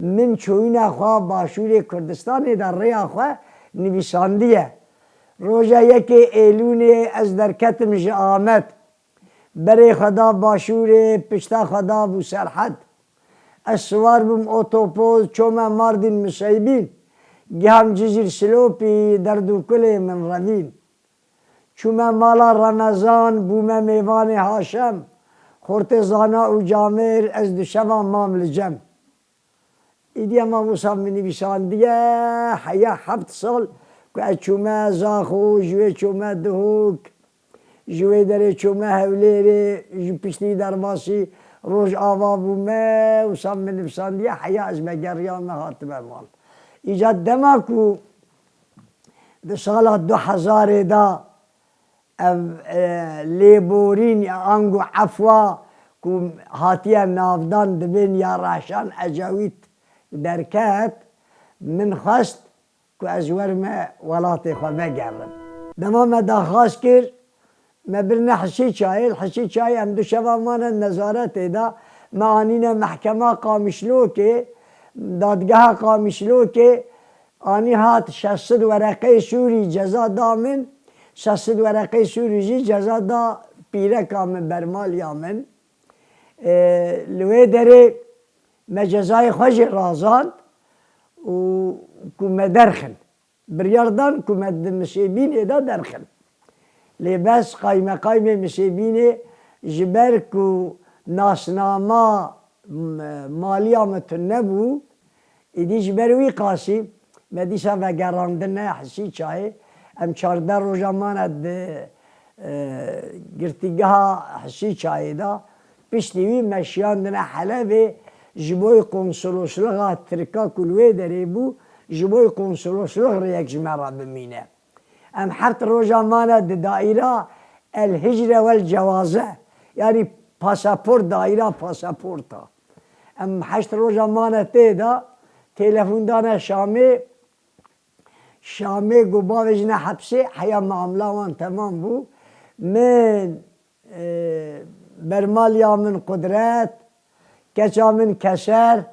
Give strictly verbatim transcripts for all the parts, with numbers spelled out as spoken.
Min çoyîna xwe Başûrê Kurdistanê de rêya xwe nivîsandiye. Roja yekê Êlûnê ez derketim ji Amed. Berê xwe da Başûrê, pişta xwe da bû Serhed. Ez siwar bûm otopol, çome Mardîn Miseybîn. Giham Cizîr Silopî, derdûkulê min revîn. Çûme mala Remezan, bûme mêvanê Haşem. Xortê Zana û Camêr, ez du şeva mam li cem. Îdiya mamosa min nivîsandiye, heya heft sal ku ez çûme Zaxo, ji wê çûme Duhok, ji wê derê çûme Hewlêrê, ji piştî derbasî Rojava bûme, wisa min nivîsandiye, heya ez vegeriyame hatime mal. Îca dema ku di sala du hezarê de ev, e, lêborîn ya ango efwa ku hatiye navdan dibên ya Rehşan Ecawît derket, min xwest ku ez werime welatê xwe vegerim. Dema me daxwaz kir, me birine Hisî Çayê, li Hisî Çayê em du şeva mane nezaretê de, me anîne mehkema Qamişlokê, dadgeha Qamişlokê, anî hat şeş sed wereqeyê sûrî ceza da min, şeş sed wereqeyê sûrî jî ceza da pîreka min, bermaliya min. E, li wê derê me cezayê xwe jî razand û ku me derxin. Biryar dan ku me di Misêbînê de derxin. Lê bes qaymeqaymê Misêbînê ji ber ku nasnama, m-, maliya min tune bû, êdî ji ber wî qasî me dîsa vegerandine Hisî Çayê. Em çardeh roja mane di, e, girtîgeha Hisî Çayê de. Piştî wî me şiyandine Helebê, ji bo konsolosluxa Tirka ku li wê derê bû, ji bo konsolosluxê rêyek ji me re bimîne. Em heft roja mane di daîra El Hicre wel Cewaze, yanî pasaport, daîra pasaporta. Em heşt roja mane tê de, telefon dane Şamê, Şamê got bavêjine hepsê, heya mamla wan temam bû. Min, e, bermaliya min Qudret, keça min Keser,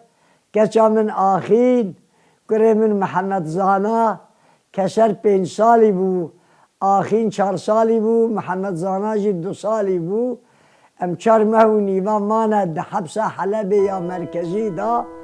keça min Axîn, kurê min Mihemed Zana, Keser pênc salî bû, Axîn çar salî bû, Mihemed Zana jî du salî bû. Em çar meh û nîva mane di hepsa Helebê ya merkezî de.